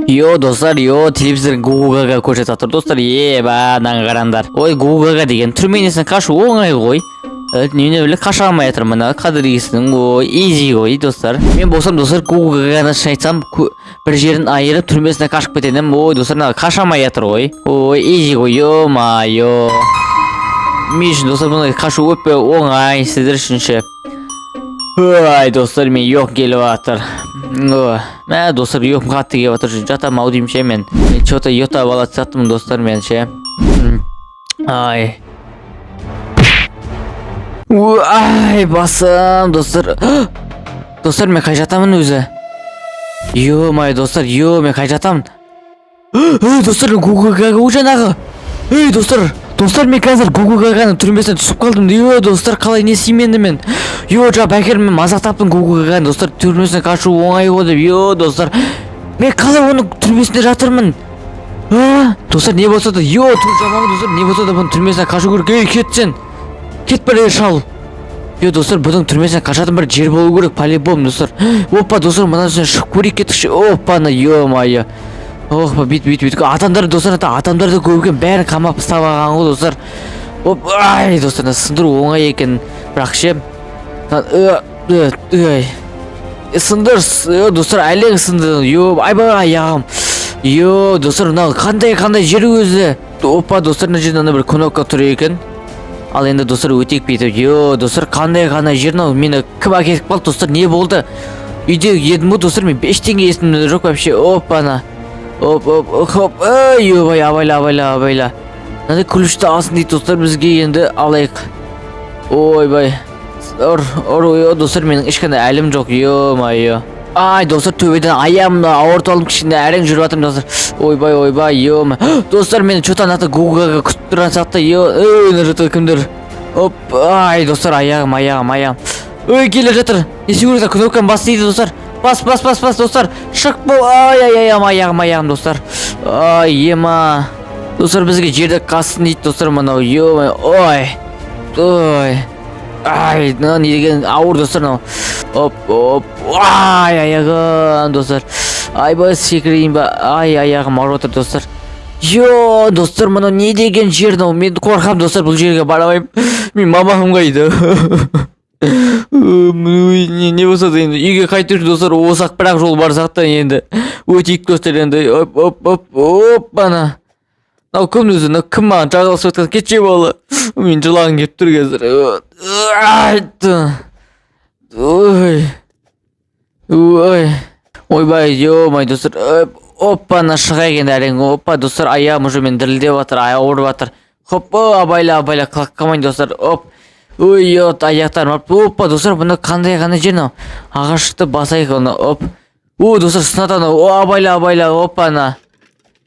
Йо, достар, йо, телевизор Гуглға көрсетіп жатыр, достар. Еба, мынаны қараңдар. Ой, Гуглға деген түрменесін қашу оңай ғой. Немене біле, қаша алмай жатыр мына қадіргесінің. Ой, изи ғой, достар. Мен болсам, достар, Гуглға шын айтсам, бір жерін айырып, түрмесіне қашып кететін едім. Ой, достар, мына қаша алмай жатыр ғой. Ой, изи ғой, ё-моё. Мен үшін, достар, бұны қашу өте оңай, сіздер үшін ше? Ой, достар, мен ұйқым келіп жатыр. Ой, мә, достар, ұйқым қатты келіп жатыр. Жатамын ау деймін ше мен. Че-то ұйықтап алатын сияқтымын, достар, мен ше. Ай. Ой, басым, достар. Достар, мен қай жатамын өзі? Ё-моё, достар, ё, мен қай жатамын? Ей, достар, Гугл Гага жаңағы. Ей, достар, достар, мен қазір Гугл Гаганың түрмесіне түсіп қалдым. Ё, достар, қалай, не істеймін енді мен? Ё, жаңа бәкер мен мазақтаппын Гугл Гаганы, достар, түрмесіне қашу оңай ғой деп. Ё, достар, мен қалай оның түрмесінде жатырмын? А, достар, не болса да, ё, түр жаман, достар, не болса да, бұның түрмесіне қашу керек. Ей, кет сен. Кет бір, шал. Ё, достар, бұның түрмесінен қашатын бір жер болу керек, по-любому, достар. Опа, достар, мына жерден шығып көрейік, кеттікші. Опа, на, ё-моё. Ох, бүйтіп, бүйтіп, бүйтіп. Адамдар, достар, ата адамдар да көп екен, бәрін қамап ұстап алған ғой, достар. Оп, ай, достар, мына сындыру оңай екен, бірақ ше. Ой. Сындыр, достар, әлек сынды. Ё, айбай, аяғым. Ё, достар, мынау қандай жер өзі? Опа, достар, мына жерде ана бір кнопка тұр екен. Ал енді, достар, өтейік бүйтіп. Ё, достар, қандай жер мынау? Мені кім әкетіп қалды, достар, не болды? Үйде едім ғой, достар, мен ештеңе есімде жоқ вообще. Опа, ана. Оп, оп, хоп, ой, ой, абайла, абайла, абайла. Мынандай ключті алсын дейді, достар, бізге енді алайық. Ойбай. Ұр, ұр, ой, достар, менің ешқандай әлім жоқ, ё-моё. Ай, достар, төбеден аяғымды ауыртып алдым, кішкене әрең жүріп жатырмын, достар. Ойбай, ойбай, ё. Достар, мені че-то ана Гуглға күтіп тұрған сияқты. Ё, ей, мына жақта кімдер? Оп, ай, достар, аяғым, аяғым, аяғым. Ой, келе жатыр. Не істеу керек? Кнопканы бас дейді, достар. Бас, бас, бас, бас, достар. Шық бол. Ай, ай, аяғым, аяғым, аяғым, достар. Ай, ема. Достар, бізге жерді қазсын дейді, достар, мынау. Ё, ой. Ой. Ай, мынау не деген ауыр, достар, мынау. Оп, оп. Ай, аяғым, достар. Айбай, секірейін ба? Ай, аяғым ауырып отыр, достар. Йо, достар, мынау не деген жер мынау? Мен қорқамын, достар, бұл жерге бара алмаймын. Мен мамам қайда? Не болса да, енді үйге қайту үшін, достар, осы ақ бір ақ жол бар сияқты енді. Өтейік, достар, енді. Оп, оп, оп, оп, ана. Мынау кім өзі? Мынау кім маған жағаласып жатқан? Кетші, бала. Мен жылағым келіп тұр қазір. Ай, ой. Ой. Ойбай, ё-моё, достар. Опа, ана шығайық енді әрең. Опа, достар, аяғым уже мен дірілдеп жатыр, ауырып жатыр. Хоп, о, абайла, абайла, құлап қалмайын, достар. Оп. Ой, от, аяқтарым ауырып. Опа, достар, бұны қандай жер мынау? Ағашты басайық оны. Оп. О, достар, сынады анау. О, абайла, абайла, опа, ана.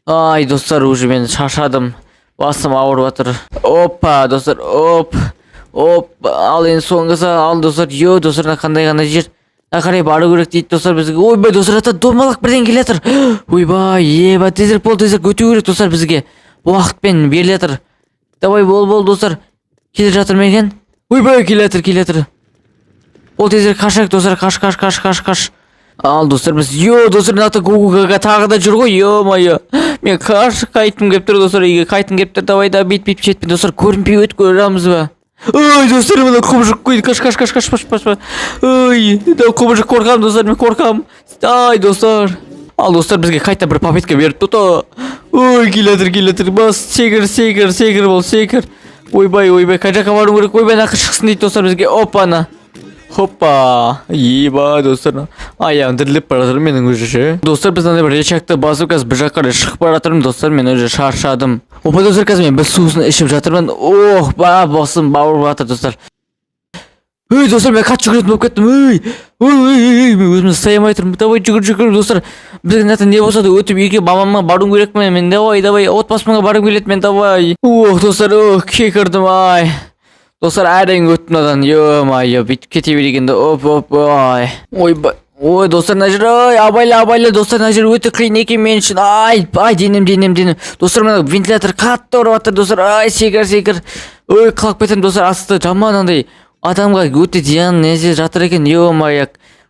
Ай, достар, уже мен шаршадым. Басым ауырып жатыр. Опа, достар, оп. Оп, ал енді соңғысы, ал, достар, ё, достар, мына қандай жер? Мына қарай бару керек дейді, достар, бізге. Ойбай, достар, ата домалақ бірден келе жатыр. Ойбай, еба, тезірек бол, тезірек өту керек, достар, бізге. Уақытпен беріле жатыр. Давай, бол, бол, достар. Келе жатыр ма екен? Ойбай, келе жатыр, келе жатыр. Ол тезірек қашайық, достар, қаш, қаш, қаш, қаш, қаш. Ал, достар, біз, ё, достар, мына жақта Гуглға тағы да жүр ғой, ё-моё. Мен қаш, қайтқым келіп тұр, достар, үйге қайтқым келіп тұр. Давай да, бүйтіп, бүйтіп жетпей, достар, көрінбей өтіп көреміз ба? Ой, достар, мына құбыжық қойды. Қаш, қаш, қаш, қаш, қаш, қаш, қаш. Ой, да, құбыжық, қорқамын, достар, мен қорқамын. Ай, достар. Ал, достар, бізге қайта бір попытка беріп тұр. Ой, келе жатыр, келе жатыр. Бас, секір, секір, секір бол, секір. Ойбай, ойбай, қай жаққа бару керек? Ойбай, мына шықсын дейді, достар, бізге. Опа-на. Хоппа. Еба, достар. Аяғым дірілдеп бара жатыр менің уже ше. Достар, біз андай бір рычагты басып, қазір бір жаққа қарай шығып бара жатырмын, достар, мен уже шаршадым. Опа, достар, қазір мен бір сусын ішіп жатырмын. Ох, ба, басым ауырып жатыр, достар. Ей, достар, мен қатты жүгіретін болып кеттім. Ей, ой, ой, ой, мен өзімді ұстай алмай тұрмын. Давай, жүгір, жүгір, достар. Бізге мына не болса да өтіп, үйге, мамама баруым керек мен. Давай, давай, отбасыма барғым келеді мен, давай. Ох, достар, ох, кекірдім, ай. Достар, әрең өттім мынадан, ё-моё, бүйтіп кете бергенде, оп, оп, ой. Ойбай. Ой, достар, мына жер, ой, абайла, абайла, достар, мына жер өте қиын екен мен үшін. Ай, ай, денем, денем, денем. Достар, мына вентилятор қатты ұрып жатыр, достар. Ай, секір, секір. Ой, құлап кетемін, достар, асты жаман андай адамға өте зиян нәрсе жатыр екен, ё-моё.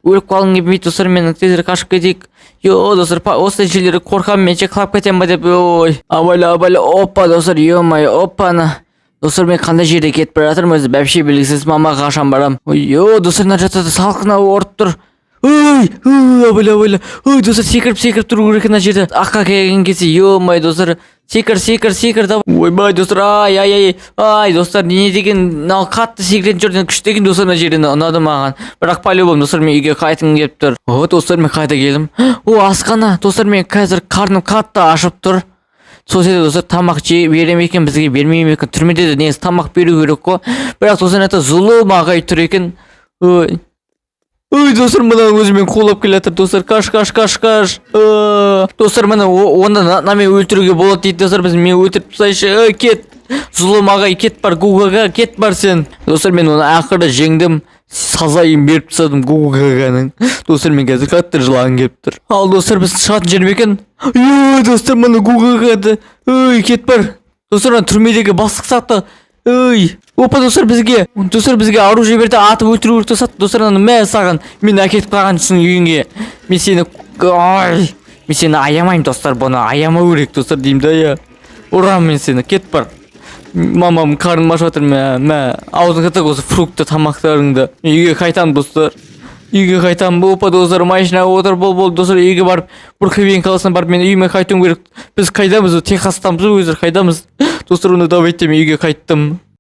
Өліп қалғым келмейді, достар, мен. Тезірек қашып кетейік. Йо, достар, осындай жерлерде қорқамын мен ше, құлап кетемін ба деп. Ой, абайла, абайла. Опа, достар, ё-моё, опа-на. Достар, мен қандай жерде кетіп бара жатырмын өзі, вообще белгісіз. Мамаға қашан барамын? Ой, йо, достар, мына жақта да салқын ауа ұрып тұр. Ой, ой, абайла, абайла. Ой, достар, секіріп, секіріп тұру керек мына жерде. Аққа келген кезде, ё-моё, достар, секір, секір, секір да. Ойбай, достар, ай, ай, ай, ай, достар, не деген мынау қатты секіретін жерден, күшті екен, достар, мына жерден ұнады маған. Бірақ по-любому, достар, мен үйге қайтқым келіп тұр. О, достар, мен қайта келдім. О, асхана. Достар, мен қазір қарным қатты ашып тұр. Сол жерде, достар, тамақ же бере ме екен бізге, бермей ме екен? Түрмеде де негізі тамақ беру керек қой. Бірақ, достар, мына жақта зұлым ағай тұр екен. Ой, ой, достар, мына өзімен қуалап келе жатыр. Достар, қаш, қаш, қаш, қаш. Достар, міне, оны мынамен өлтіруге болады дейді. Достар, біз, мен өлтіріп тастайыншы. Ой, кет, зұлым ағай, кет, бар, Гугаға кет, бар сен. Достар, мен оны ақыры жеңдім, сазайын беріп тастадым Гугаганың. Достар, мен қазір қатты жылағым келіп тұр. Ал, достар, біз шығатын жер ме екен? Ой, достар, мына Гугагады. Ой, кет, бар. Достар, ана түрмедегі бастық сияқты. Ой, опа, достар, бізге, достар, бізге оружие берді, атып өлтіру керек достар. Достар, аны, мә саған, мені әкетіп қалғансың үйіңе. Мен сені, ой, мен сені аямаймын, достар, бұны аямау керек, достар, деймін да, иә. Ұрамын мен сені, кет, бар. Мамам, қарным ашып жатыр, мә, мә, аузыңа тық осы фрукты тамақтарыңды. Мен үйге қайтамын, достар. Үйге қайтамын. Опа, достар, машинаға отыр, бол, бол, достар, үйге барып, Брукхейвен қаласына барып, мен үйіме қайтуым керек. Біз қайдамыз? Техастамыз ба өзі, қайдамыз? Достар, онда давайте, мен үйге қайттым.